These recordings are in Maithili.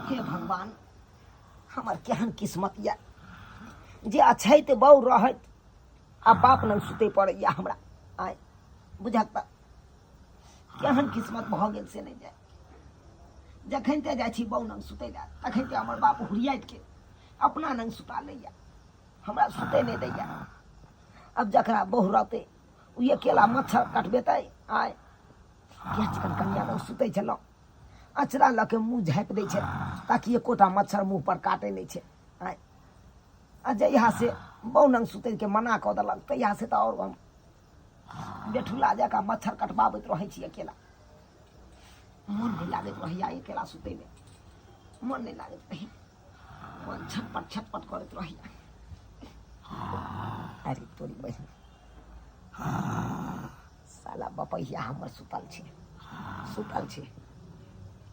हे भगवान, हमर केहन किस्मत यऽ जे अछैत बहू रहैत आ बाप लग सुतै पड़ैया हमरा। आय बुझक तऽ केहन किस्मत भऽ गेल से नहि जाय। जखन ते जाइ छी बहू लग सुतै लए तखन ते हमर बाप हुरियाइत के अपना लग सुता लैया, हमरा सुतै नहि दैया। अब जकरा बहू रहतै ओ अकेला मच्छर कटबेतै। आय किया चिकन कनिया लग सुतै छलहुँ, अचरा लऽ के मुँह झाँपि दै छै ताकि एकोटा मच्छर मुँह पर काटै नहि छै। आँय आ जहिया से बहु नंग सुतैके मना कऽ देलक तहिया से तऽ आओर हम बेठुला जकाँ मच्छर कटबाबैत रहै छी अकेला। मन नहि लागैत रहैया अकेला सुतैमे, मन नहि लागैत रहैया, मन छटपट छटपट करैत रहैया। अरे तोरी बहिन, साला बपहिया हमर सुतल छै, सुतल छै।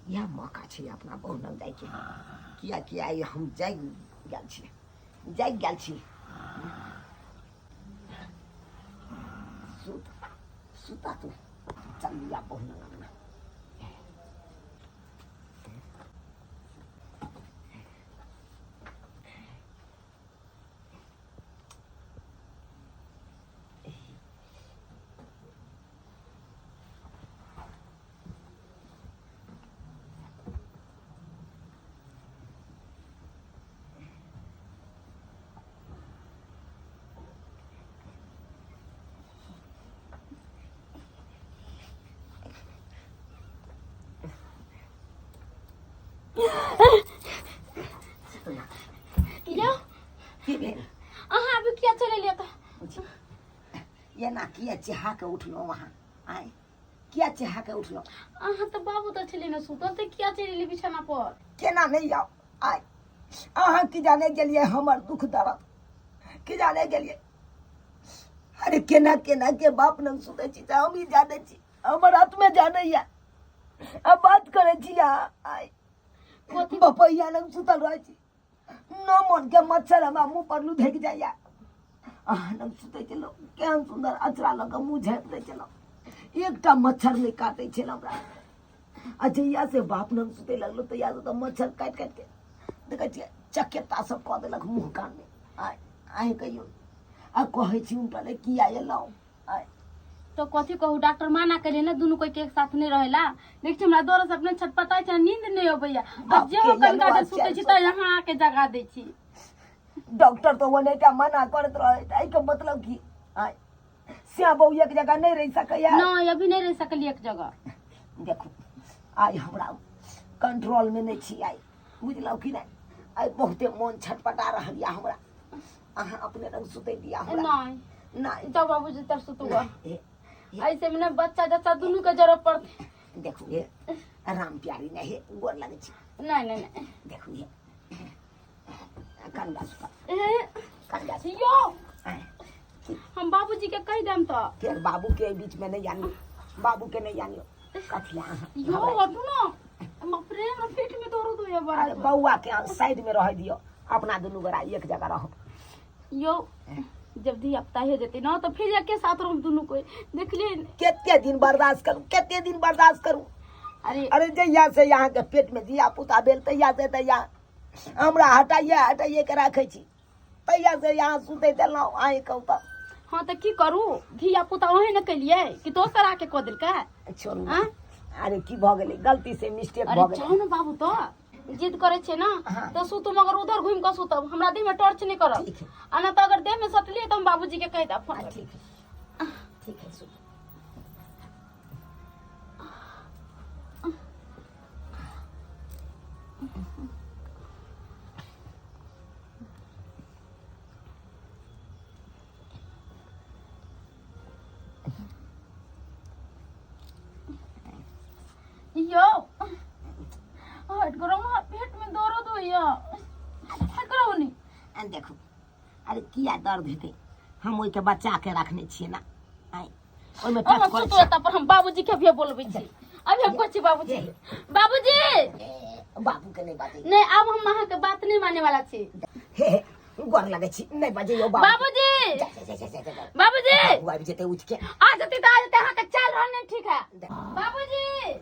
इएह मौका छै अपना बहु लग जाइके, किया किया आइ हम जागि गेल छी, जागि गेल छी। सुत सुता तू, चल लिया बहु लग अपना। यौ की भेल? अहाँ अभी किया चलि एलियै तऽ? एना किया चेहा के उठलहुँ अहाँ? आँय किया चेहा के उठलहुँ? अहाँ तऽ बाबू तऽ छलियै ने सुतल, तऽ किया चलि एलियै बिछाना पर? केना नहि आउ? आँय अहाँ की जाने गेलियै हमर दुख दर्द, की जाने गेलियै? अरे केना केना के बाप लग सुतै छी तऽ हम ही जानै छी, हमर आत्मे जानैया। आ बात करै छी अहाँ, आँय कथी? बपैया लग सुतल रहै छी, नौ मन के मच्छर हमरा मुँह पर लुधकि जाइया। अहाँ लग सुतै छलहुँ, केहन सुन्दर अचरा लऽ कऽ मुँह झाँपि दै छलहुँ, एकटा मच्छर नहि काटै छल हमरा। आ जहिया से बाप लग सुतै लगलहुँ तहिया से तऽ मच्छर काटि काटि के देखै छियै चकेता सब कऽ देलक मुँह कानमे। आइ अहीं कहियौ, आ कहै छी उनटा ले किया एलहुँ? आइ तो कथी कहू, डॉक्टर माना केले ने दुनू कोई के एक साथ नहीं रहेला। देख छी हमरा दर्द से अपने छटपटाइ छै, नींद नहीं अबैया। आ बाप जे हो के कनिका यलुआ देर सुतै छी चैन तऽ यहाँ आके जगा दै छी। डॉक्टर तो ओनाहिते मना करैत रहे, एहिके मतलब की? आइ श्याम बहू एक जगह नहीं रहि सकैया? नहीं, अभी नहीं रह सकली एक जगह। देखू आइ हमरा कंट्रोल में नहीं छी आइ, बुझलहुँ कि नहीं? आइ बहुते मोन छटपटा रहल यऽ हमरा, अहाँ अपने रंग सुतै दिया हमरा। नहीं नहीं जाओ बाबूजी तर सुतूगा। नहीं, हे, ऐसे में ना बच्चा जच्चा दुनू के जरूरत पड़ते। देखू हे राम प्यारी, नहीं हे गोर लगै छी। नहीं नहीं नहीं देखू हे कनगा सुता, ए, कनगा सुता। यो आँय, हम बाबूजी के कह देम तो फिर बाबू के बीच में नहीं आनियो, बाबू के नहीं आनियो। कथी अहाँ यो हटू ना, बाप रे हमरा पेट में दर्द होया बड़ा। अरे बौआ के अहाँ साइड में रह दियो, अपना दुनू गोरा एक जगह रहो। यो जब धिया पुता हो जेतै ना तो फिर एके साथ रहम दुनू कोई। देखलिए कते दिन बर्दाश्त करू, कते दिन बर्दाश्त करू? अरे अरे जहिया से यहाँ के पेट में धिया पुता भेल तहिया से तहिया हमरा हटाइए हटाइए के राखै छी, तहिया से यहाँ सुतै देलहुँ। अहीं कहू तऽ। हाँ तऽ की करू, धिया पुता ओहे ने केलिए कि दोसर आके कऽ देलकै? छोड़ू। आँ? अरे की भऽ गेलै, गलती से मिस्टेक अरे भऽ गेलै। जाउ ने बाबू, तऽ जिद करै छै ना हाँ। तऽ सुतू, मगर उधर घुमि कऽ सुतब, हमरा देह में टॉर्च नहीं करब। ठीक है। आ ना तऽ अगर देह में सटलिए तऽ हम बाबूजी के कहि देब फोन हाँ, करके। ठीक है, ठीक है, सुतू। यो हट करो, हमरा पेट में दर्द होइया, हट करो नी। आ देखू, अरे किया दर्द हेतै? हम ओहिके बच्चा के रखने छियै ना, आँय ओहिमे टच अहाँ करै सुतू छियै। एतऽ पर, हम बाबूजी के अभिये बोलबै छी। अभी हम कहै छी बाबूजी, बाबूजी। ए, बाबू के नहि बाजै। नहीं, आब हम अहाँ के बात नहीं माने वाला छी। हे हे गोर लगै छी, नहि बजैयौ बाबू। बाबूजी, जा, जा, जा, जा, जा, जा। बाबूजी। बाबू आबि जेतै उठि के। आ जेतै तऽ आ जेतै, अहाँ के चाल रहल नहीं ठीक है। बाबूजी,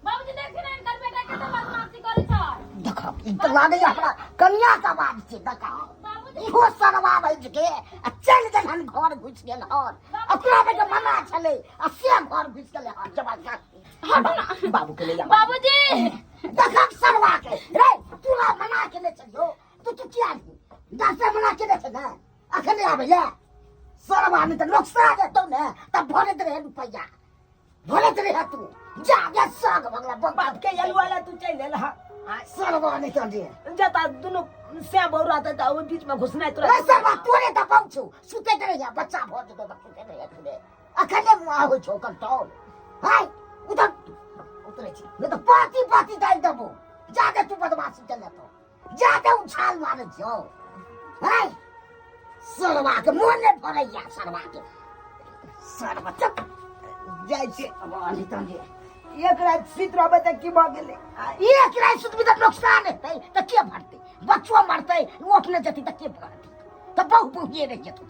बाबूजी देखिन हिनकर बेटा के तऽ बदमाशी करै छै। ई तऽ लागैया हमरा कनिया के आवाज छै। देखा इहो सरवा बज के आ चलि गेल हन, घर घुसि गेल हन। ओकरा बेटे मना छलै आ से घर घुसि गेलै हन जबरदस्ती। बाबू के ले जा। बाबूजी देखक सरवा के रे, तोरा मना केने छलियौ तू तू किया नहीं? डॉक्टर मना केने छै ने, अखन नहि आबैया सरवा। नहि तऽ नोकसा जेतौ ने तब भरैत रहे रुपैआ, भरैत रहे तू। जा जा साग भगला बाप के अलुआ ला तू चलि एलह। सरवा नहि चल रे। जता दुनू सैं बहु रहतै तऽ ओहि बीचमे घुसनाइ तोरा। रे सरवा, तोरे दबाव छौ, सुतैत रहिया, बच्चा भऽ जेतौ तऽ सुतैत रहिया तोरे। अखने मुआ होइ छौ कंट्रोल। हाय उधर उतरै छी, नहि तऽ पाती पाती डालि देबौ। जादे तू बदमाशी चले तो जादे उछाल मारै छौ। हाय सरवा के मोन नहि भरैया सरवा के। सरवा चुप जाइ छी। सरवा नहि तंगे। एक राति सुति रहबै तऽ की भऽ गेलै? एक राति सुतबी तऽ नुकसान हेतै, तऽ के भरतै? बच्चो मरतै, ओ अपने जेतै तऽ के भरतै? तऽ बहु बहुए रहि जेतौ।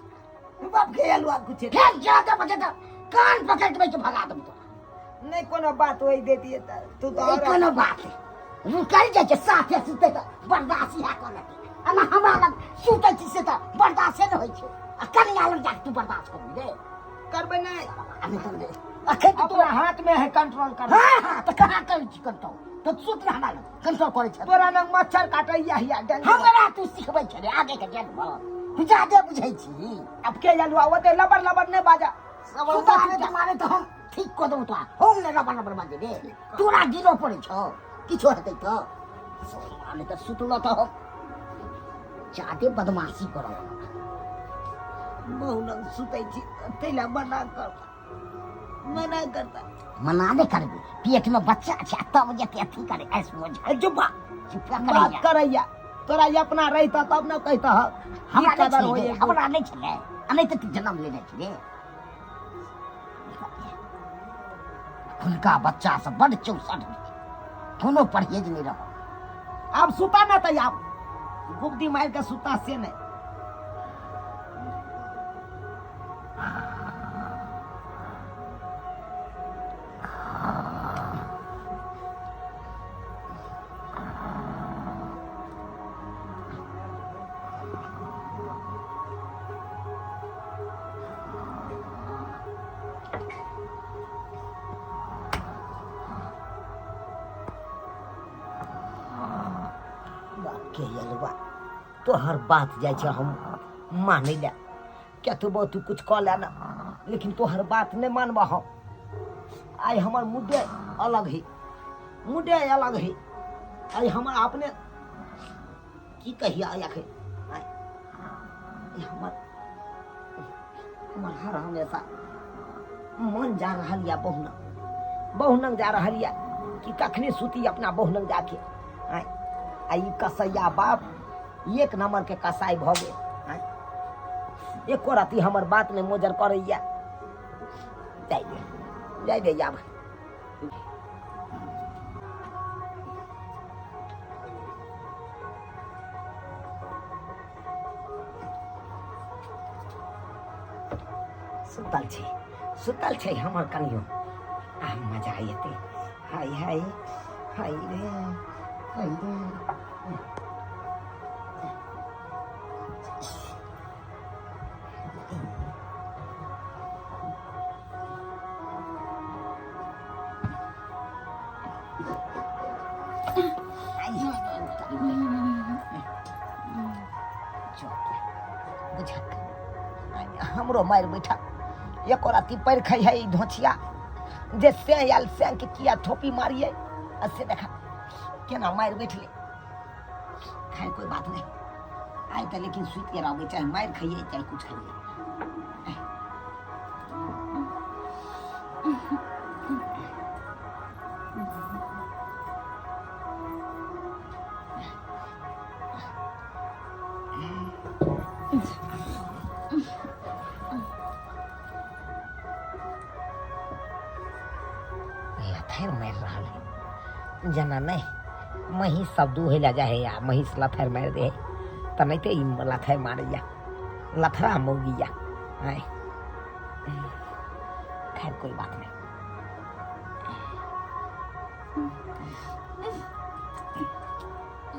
बाप के अलुआ कुछ फेर जादे बजे तऽ कान पकड़ि देबै के भगा देबौ तोरा। नहि कोनो बात ओहि देतियै तऽ तू तऽ ई आओर कोनो बात है, रुकल जाइ छै। साथे सुतै तऽ बर्दाश्त इएह कऽ लेतै। एना हमरा लग सुतै छी से तऽ बर्दाश्ते नहि होइ छै, आ कनिया लग जाके तू बर्दाश्त करबी रे? करबै नहि। आ नहि तऽ अखन तऽ अपना तोरा हाथ में है कंट्रोल कर। हाँ हाँ, तऽ कहाँ करै छी कंट्रोल? तऽ सुत ने हमरा लग, कंट्रोल करै छै। तोरा लग मच्छर काटैया हिया डेंगू। हमरा तू सिखबै छै रे आगे के जन्म? तू जादे बुझै छी। अब के अलुआ ओते लबर लबर नहि बाजा। सुता मारे तऽ मारे तऽ हम ठीक कऽ देबौ तोरा। हम ने रबर रबर बाजै रे, तोरा गिरो पड़ै छौ किछो हेतै तऽ। नहि तऽ सुतलो तऽ हम जादे बदमाशी करऽ बहु लग सुतै छी ताहि लए मना कर, मना करता। मना नहि करबै, पेट में बच्चा छै आ तब जेतै अथी करे ऐस मोज। चुपा चुप बात करैया। करैया तोरा ई अपना रहिता तब ने कहिता। हमरा की नहि कदर छलै होइए? रे, हमरा नहि छलै आ नहि तऽ तू जन्म लेने छी रे। हुनका बच्चा सब बड्ड चौसठ भेल, कोनो परहेज नहि रहल। आब सुता ने तऽ आब गुब्दी मारि के सुता से नहि। बाप के अलुआ, तोहर बात जाइ छै हम मानै लए। केतबो तू कुछ कऽ ले ना, लेकिन तोहर बात नहि मानबह हम। आइ हमर मुद्दे अलग है, मुद्दे अलग है। आइ हमर अपने की कहिया आइ अखन आइ ई हमर हमर हर हमेशा मन जा रहल यऽ बहुना बहुनंग जा रहल यऽ कि कखने सुती अपना बहुनंग जाके। आँय आ ई कसैया बाप एक नंबर के कसाई भऽ गेल। आँय एको रति हमर बात नहि मोजर करैया। जाय दे, जाय दे आब। सुतल छै, सुतल छै हमर कनियो। आ मजा एतै। हाय हाय हाय रे, हाय रे। हमरो मारि बैठा एको राति पैर खाइ है ई धोछिया जे से आयल से के किया थोपी मारिए आ से देखा केना मारि बैठले। खैर कोई बात नहीं, आइ तऽ लेकिन सुति के रहबै, चाहे मारि खाइए चाहे कुछ खाइए। लथारि मारि रहल है जेना नहि महींस सब दूहै लए जाइ है आ महींस लथारि मारि दै है तेनाहिते ई लथारि मारैया। लथड़ा मौगिया। आँय खैर कोई बात नहीं।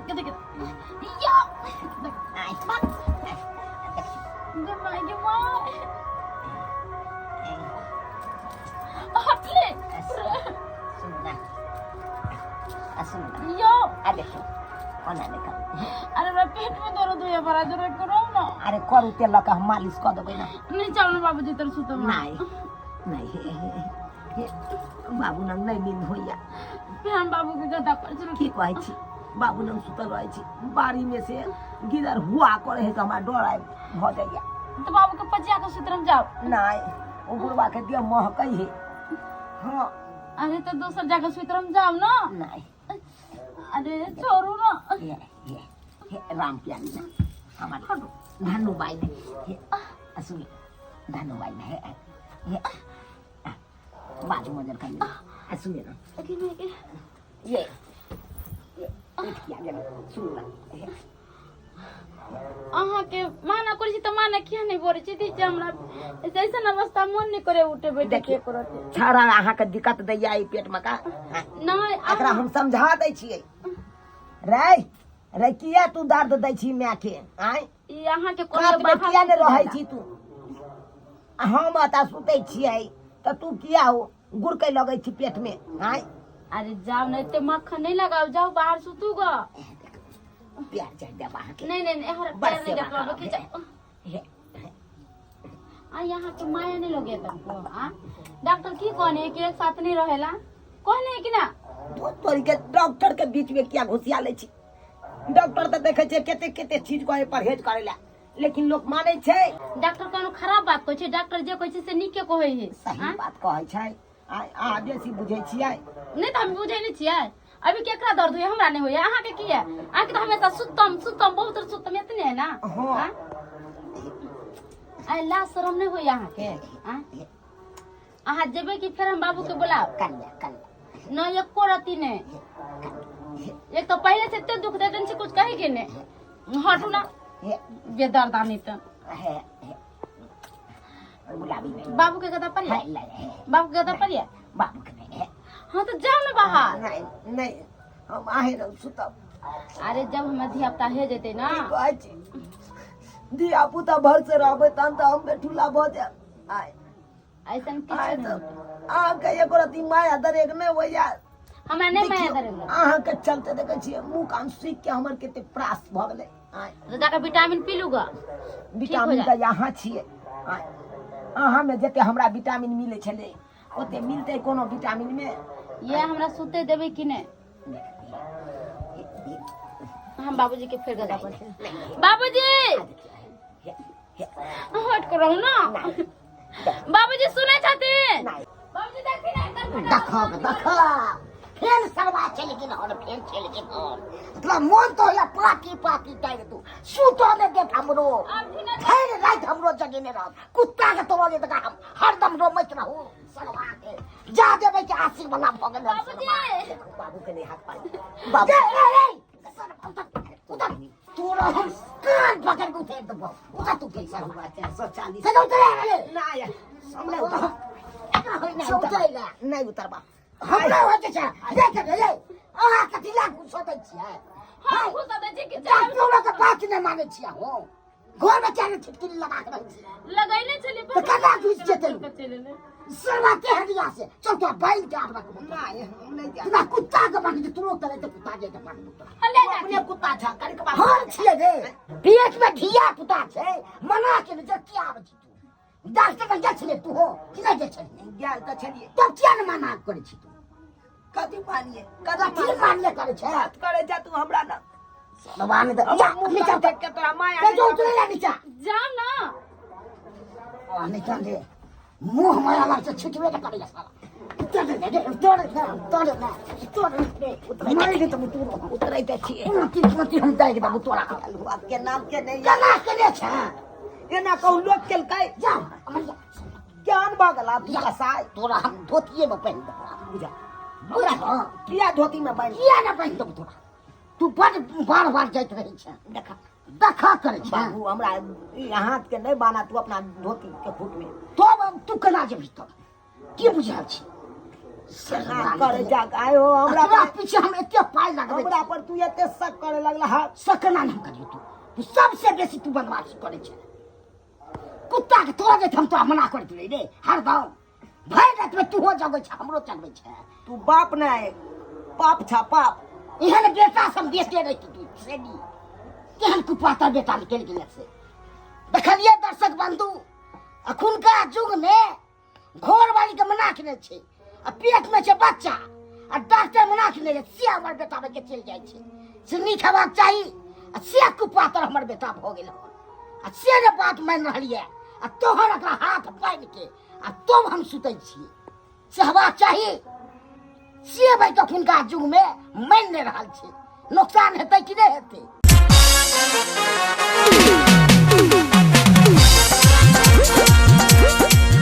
के देख या आइ, गे my गे my हटले सुनू ने आ सुनू ने यो आ देखियौ कोना देखब अरे हमरा पेट में दर्द होइया बड़ा जोर करो ना अरे करू तेल लऽ कऽ हम मालिश कऽ देबै ने नहीं चलो बाबूजी तर सुतम नहि नहि हे, हे, हे, बाबू लग नहि नींद होइया फिर हम बाबू के गद्दा पर चलो की कहै छी बाबू लग सुतल रहै छी बाड़ी में से गिदर हुआ करे है तऽ हमरा डर आबि भऽ जाइया तो बाबू के पचिया के सुतरम जाओ नहि ओ बुढ़वा के देह महकै है हाँ अरे तो दोसर जगह सुतरम जाओ ना नहि अरे छोड़ू ना हे हे हे राम प्यारी ना हमारे धनु बाई ने हे आ सुन धनु बाई ने हे हे आ, बाजू मजर कर आ सुन ना अरे मैं के ये ये उठ किया गेल सुन ना हे अहाँके माना करै छी तऽ माना किया नहि बोलै छी जे हमरा ऐसन अवस्था मन नहि करे उठे बैठे के देखियौ। करत छाड़ा अहाँके दिक्कत दैया ई पेट में का हाँ, नहि एकरा हम समझा दै छियै रे रे किया तू दर्द दै छी माय के आँय ई अहाँके कोनो कात में बाहर किया नहि रहै छी तू आ हम एतऽ सुतै छियै तऽ तू किया हो गुड़कै लगै छी पेट में आँय अरे जाओ ने एते मक्खन नहीं लगाओ जाओ बाहर सुतू ग प्यार चढ़ देब अहाँके नहीं नहीं नहीं हर बड़ पैर नहीं सेवा देखो करब के जाओ हे आ यहाँ के माया नहीं लगे तुमको आ डॉक्टर की कहने है कि एक साथ नहीं रहेला कहने है कि ना दूध तोरी के डॉक्टर के बीच में किया घुसिया लै छी डॉक्टर तऽ देखै छै कते कते चीज कहे परहेज करै ला लेकिन लोक मानै छै डॉक्टर कोनो खराब बात कहै छै डॉक्टर जे कहै छै से नीके कहै है सही आ? बात कहै छै आ अहाँ बेसी बुझै छियै नहीं तो हम बुझै नहीं छियै अभी केकरा दर्द होइया हमरा नहीं होइया अहाँके की है अहाँके तऽ हमेशा सुतम सुतम बहुत सुतम एतने है ना हाँ। आ? आ लाज शरम नहीं होइया अहाँके आ? अहाँ जेबै कि फेर हम बाबू के बोलाब कन्या कन्या न एको रत्ती नहीं एक तो पहले से एते दुख दे देने छी कुछ कहे के नहीं हटू ना हे बेदर्दानी तो हे हे गुलाबी नहीं बाबू के गदा पर है ले हे बाबू के गदा पर है बाबू के नहीं है हाँ तो जाओ ना बाहर नहीं नहीं हम आहे रह सुतब अरे जब हमर धिया पुता हे जेते ना की कहै छी धिया पुता भर से रहबै तहन तऽ हम बेठुला भऽ जायब आय ऐसन किछु आय नहीं तऽ होतै। अहाँके एको रत्ती माया दरेग नहि होइया हमरा नहि माया देखियौ, दरेग अहाँके चलते देखै छियै मुँह कान सूखि के हमर कते प्रास भऽ गेलै आय तो जाकर विटामिन पी लूगा विटामिन तऽ अहाँ छियै आय अहाँमे जते हमरा विटामिन मिलै छलै ओते मिलतै कोनो विटामिन मे ये हमरा सुते देबै कि नहि हम बाबूजी के फेर गदा पर बाबूजी हट करो ना बाबूजी सुनै छथिन बाबूजी देखी ना एकदम देखो देखो फेर सरवा चलि गेल हन फेर चलि गेल हन मतलब मोन तो होइया पाकी पाकी टाइम तू सुतो ने देत हमरो फेर राति हमरो जगेने रहत कुत्ता के तोड़ले तक हम हरदम रोमैत रहू सरवा के जा देबै के आशिक वाला भऽ गेल हन बाबूजी बाबू के नहीं हाथ पाड़ी बाबू ए, ए, ए, सरवा, उतर उतर तोरा हम कान पकड़ के उतारि देबौ उतर तू फेर सरवा 440 से उतरे रे नहीं हमरा उतर नहीं से उतरे उतरबा नहीं उतरबा हमरा होइत छै देख रे अहाँ कथी ला गुस्सा दै छियै हम घुसा दै छी कि डॉक्टरो के बात नहि मानै छियै हो घर में क्या छिटकिली लगा के रहै छियै लगैले छली तऽ केना घुसि जेतै? चलि एलै। सरवा के हडिया से चल तो बैल के आब रखबो नहीं हम नहीं जाए तोरा कुत्ता के बांध तोरो तरे ते कुत्ता जे के बांध तोरा ले जा अपने कुत्ता छा कनिक बाबू हम छियै रे पेट में धिया पुता छै मना के ने किया आबै छी तू डॉक्टर के जाइ छलै तू हो कि नहि जाइ छलै गेल तऽ छलियै तब किया ने मना करै छी तू कथी मानिए कथी मानिए करै छै बात करे जा तू हमरा ना सरवा ने हमर जा मुँह नीचा कान देख के तोरा माया ते जो उतरे ला नीचा जाओ ना आ नीचा दे मुंह माया लग से छुटबे न करैया साला उतर दे दे उतर दे उतर दे उतर दे मारि दे तब तू उतरै तऽ छियै तुरंती तुरंती हम दागि देबो तोरा अलहुआ के नाम के नहीं केना केने छै एना कहू लोक केलकै जा अमरिया ज्ञान भऽ गेला तू कसाई तोरा हम धोतिए में पहिन देबो बुझा बुझा किया धोती में बान्हि किया ने पहिन देबो तोरा तू बड बार बार जाइत रहै छै देखा देखा करै छै बाबू हमरा ई हाथ के नहि बाना तू अपना धोती के खूट में तब तू केना जेबही तब की बुझल छी केना करे जा आयो हमरा तोरा पर पीछे हम एते पाइ लगबै हमरा पर तू एते शक करे लगला हा। सकना नाम करियो तू तू सबसे बेसी तू बदमाशी करै छै कुत्ता के तोरा जे हम तोरा मना करैत रही रे हरदम भरि रातिमे तूहो जगै छै हमरो जगबै छै तू बाप नहि पाप छा पाप। एहन बेटा सब बेटे रही तू सेनी केहन कुपातर बेटा निकलि गेलै से देखलियै दर्शक बंधु अखुनका युगमे घरवाली के मना केने छै आ पेट में छै बच्चा आ डॉक्टर मना केने छै से हमर बेटा बन के चलि जाइ छै से नीक हेबाक चाही आ से कुपातर हमर बेटा भऽ गेल हन आ से ने बात मानि रहल यऽ आ तोहर ओकरा हाथ बान्हि के आ तब हम सुतै छियै से हेबाक चाही से भाई अखुनका युग में मानि नहि रहल छै नुकसान हेतै कि नहि हेतै।